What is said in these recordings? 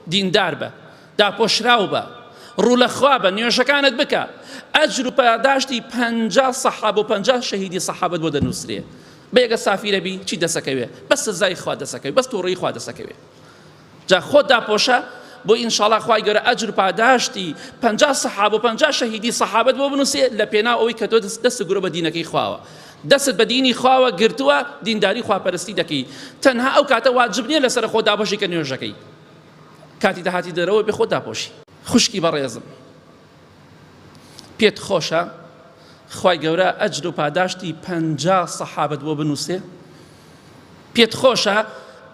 دیندار بە، داپۆشراو بە، ڕوو لە خوا بە، نوێژەکانت بکە، ئەجر و پاداشتی 50 سەحابە و 50 شەهیدی سەحابەت بۆ دەنووسرێ. بەیەگە سافیرە بی چی دەسەکەوێ؟ بەس سزای خوا دەسەکەوێ، بەس تووڕەیی خوا دەسەکەوێ. جا خۆت داپۆشە بۆ ئینشاڵا خوای گەورە ئەجر و پاداشتی 50 سەحابە و 50 شەهیدی سەحابەت بۆ بنووسێ لە پێناو ئەوەی کە تۆ دەست گرۆ بە دینەکەی خواوە دەستت بە دینی خواوە گرتووە دینداری خواپەرستی دەکەی تەنها ئەو کاتە واجب نییە لەسەر خۆ دابەشی کە نوێژەکەی کاتی دەهاتی دەرەوە بێ خۆ داپۆشی خوشکی بەڕێزم پێت خۆشە خوای گەورە ئەجر و پاداشتی 50 سەحابەت بۆ بنووسێ پێت خۆشە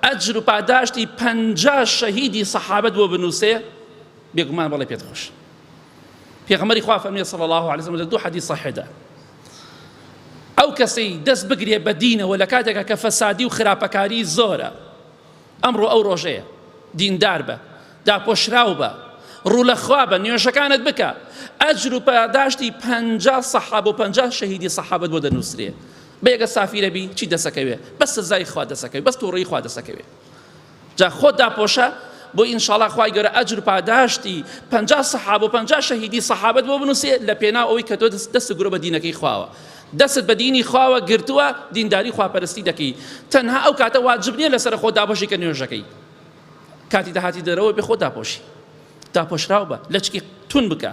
ئەجر و پاداشتی 50 شەهیدی سەحابەت بۆ بنووسێ بێگومان بەڵێ پێت خۆش پێغەمبەری خوا فەرمی صلی الله علیه وسلم لە دوو حەدیث صحیحدا ئەو کەسەی دەست بگرێ بە دینەوە لە کاتێکا کە فەسادی و خراپەکاری زۆرە ئەمڕۆ ئەو ڕۆژەیە دیندار بە داپۆشراو بە ڕوو لە خوا بە نوێژەکانت بکە ئەجر و پاداشتی 50 سەحابە و 50 شەهیدی سەحابەت بۆ دەنووسرێ بەیەگە سافیرە بی چی دەسەکەوێ بەس سزای خوا دەسەکەوێ بەس تووڕەیی خوا دەسەکەوێ جا خۆت داپۆشە بۆ ئینشاڵا خوای گەورە ئەجر و پاداشتی 50 سەحابە و 50 شەهیدی سەحابەت بۆ بنووسێ لە پێناو ئەوەی کە تۆ دەست گرۆ بە دینەکەی خواوە دەستت بە دینی خواوە گرتووە دینداری خواپەرستی دەکەی تەنها ئەو کاتە واجب نییە لەسەر خۆ دابەشی کە نوێژەکەی کاتی دەهاتی دەرەوە بێ خۆ داپۆشی داپۆشراو بە لەچکی تون بکە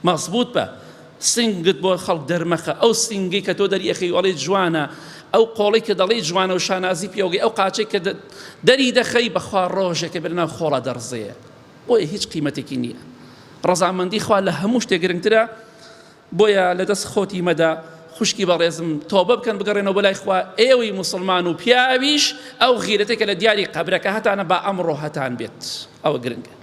مەزبووت بە سنگت بۆ خەڵک دەرمەخە ئەو سنگەی کە تۆ دەری ئەخەی ئەڵێی جوانە ئەو قۆڵی کە دەڵێی جوانە و شانازی پێوەگەی ئەو قاچەی کە دەری دەخەی بەخوا ڕۆژێکە بێ لەناو خۆڵا دەڕزێ بۆیە هیچ قیمەتێکی نییە ڕەزامەندی خوا لە هەموو شتێک گرنگترە بۆیە لە دەست خۆتی مەدە خوشکی بەڕێزم تۆبە بکەن بگەڕێنەوە بۆ لای خوا ئێوەی موسڵمان و پیاویش ئەو غیرەتێکە لە دیاری قەبرەکە هەتانە با ئەمڕۆ هەتان بێت ئەوە گرنگە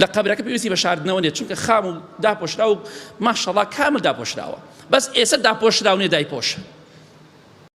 لە قەبرەکە پێویستی بە شاردنەوە نیە چونکە خام و داپۆشراو و ماشەڵا کامل داپۆشراوە بەس ئێستا داپۆشراو نیە دایپۆشە.